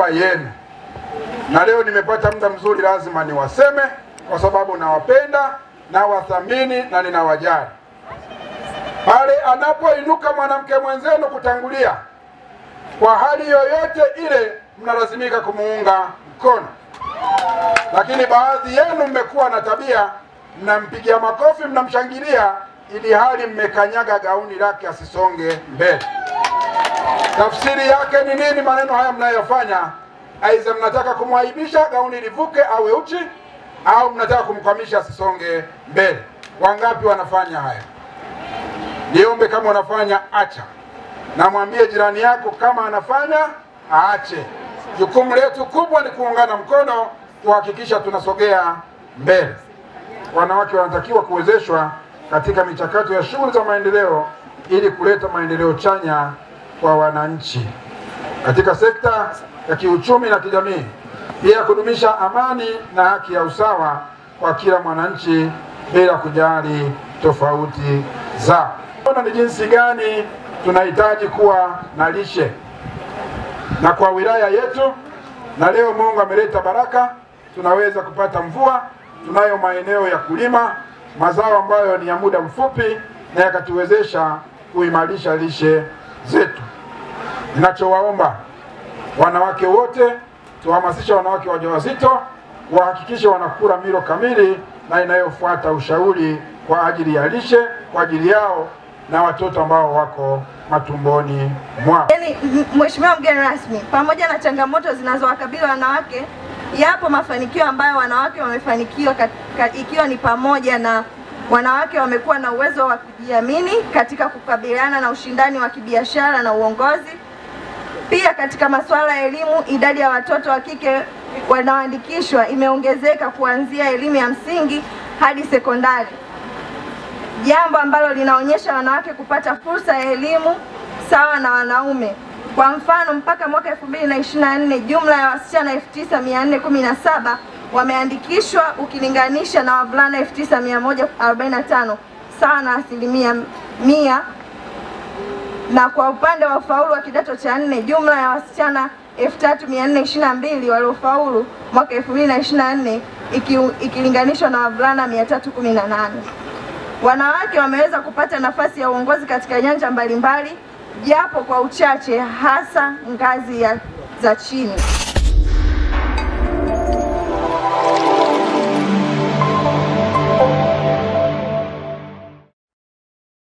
niaba yenu, na leo nimepata muda mzuri, lazima niwaseme kwa sababu nawapenda, nawathamini na ninawajali. Pale anapoinuka mwanamke mwenzenu kutangulia kwa hali yoyote ile, mnalazimika kumuunga mkono. Lakini baadhi yenu mmekuwa na tabia, mnampigia makofi, mnamshangilia, ili hali mmekanyaga gauni lake asisonge mbele. Tafsiri yake ni nini maneno haya mnayofanya? Aidha mnataka kumwaibisha gauni livuke awe uchi, au mnataka kumkwamisha asisonge mbele. Wangapi wanafanya haya? Niombe kama unafanya acha, na mwambie jirani yako kama anafanya aache. Jukumu letu kubwa ni kuungana mkono kuhakikisha tunasogea mbele. Wanawake wanatakiwa kuwezeshwa katika michakato ya shughuli za maendeleo ili kuleta maendeleo chanya kwa wananchi katika sekta ya kiuchumi na kijamii, pia kudumisha amani na haki ya usawa kwa kila mwananchi bila kujali tofauti zao. Ni jinsi gani tunahitaji kuwa na lishe na kwa wilaya yetu, na leo Mungu ameleta baraka, tunaweza kupata mvua, tunayo maeneo ya kulima mazao ambayo ni ya muda mfupi na yakatuwezesha kuimarisha lishe zetu. Ninachowaomba wanawake wote, tuhamasishe wanawake wajawazito wahakikishe wanakula milo kamili na inayofuata ushauri kwa ajili ya lishe kwa ajili yao na watoto ambao wako matumboni mwao. Yaani, Mheshimiwa mgeni rasmi, pamoja na changamoto zinazowakabili wanawake, yapo mafanikio ambayo wanawake wamefanikiwa, ikiwa ni pamoja na wanawake wamekuwa na uwezo wa kujiamini katika kukabiliana na ushindani wa kibiashara na uongozi. Pia katika masuala ya elimu, idadi ya watoto wa kike wanaoandikishwa imeongezeka kuanzia elimu ya msingi hadi sekondari, jambo ambalo linaonyesha wanawake kupata fursa ya elimu sawa na wanaume. Kwa mfano, mpaka mwaka 2024 jumla ya wasichana 9417 wameandikishwa ukilinganisha na wavulana 9145, sawa na 100%. Na kwa upande wa ufaulu wa kidato cha 4, jumla ya wasichana 3422 waliofaulu mwaka 2024 ikilinganishwa na wavulana 318. Wanawake wameweza kupata nafasi ya uongozi katika nyanja mbalimbali, japo kwa uchache, hasa ngazi za chini.